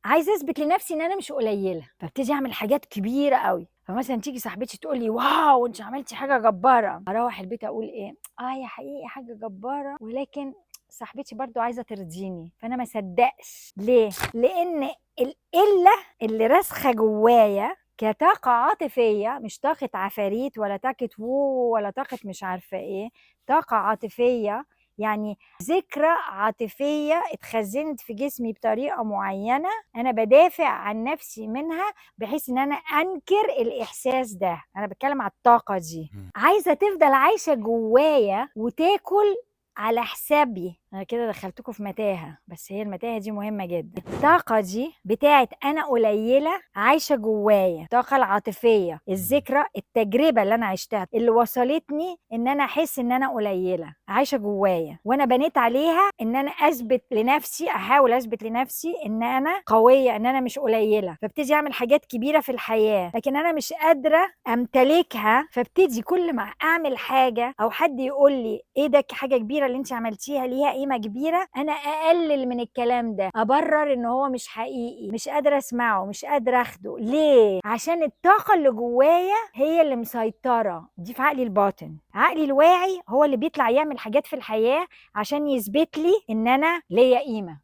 عايزه اثبت لنفسي ان انا مش قليله، فابتدي اعمل حاجات كبيرة قوي. فمثلا تيجي صاحبتي تقول لي wow انت عملتي حاجة جباره، اروح البيت اقول ايه؟ اه يا حقيقي حاجة جباره، ولكن صاحبتي برضو عايزه ترضيني، فانا ما صدقش. ليه؟ لان القلة اللي راسخة جوايا كطاقه عاطفيه، مش طاقة عفاريت ولا طاقة وو ولا طاقة مش عارفه ايه، طاقة عاطفية يعني ذكرى عاطفية اتخزنت في جسمي بطريقة معينة، انا بدافع عن نفسي منها بحيث ان انا انكر الاحساس ده. انا بتكلم على الطاقة دي، عايزه تفضل عايشه جوايا وتاكل على حسابي. انا كده دخلتكم في متاهه، بس هي المتاهة دي مهمة جدا. الطاقة دي بتاعت انا قليله عايشه جوايا، الطاقة العاطفية، الذكرى، التجربة اللي انا عشتها اللي وصلتني ان انا احس ان انا قليله عايشه جوايا، وانا بنيت عليها ان انا اثبت لنفسي، احاول اثبت لنفسي ان انا قوية، ان انا مش قليله، فابتدي اعمل حاجات كبيرة في الحياة لكن انا مش قادرة امتلكها. فابتدي كل ما اعمل حاجة او حد يقول لي ايه ده حاجة كبيرة اللي انت عملتيها ليها قيمة كبيرة، انا اقلل من الكلام ده، ابرر ان هو مش حقيقي، مش قادرة اسمعه، مش قادرة اخده. ليه؟ عشان الطاقة اللي جوايا هي اللي مسيطرة دي في عقلي الباطن. عقلي الواعي هو اللي بيطلع يعمل حاجات في الحياة عشان يثبت لي ان انا ليا قيمة.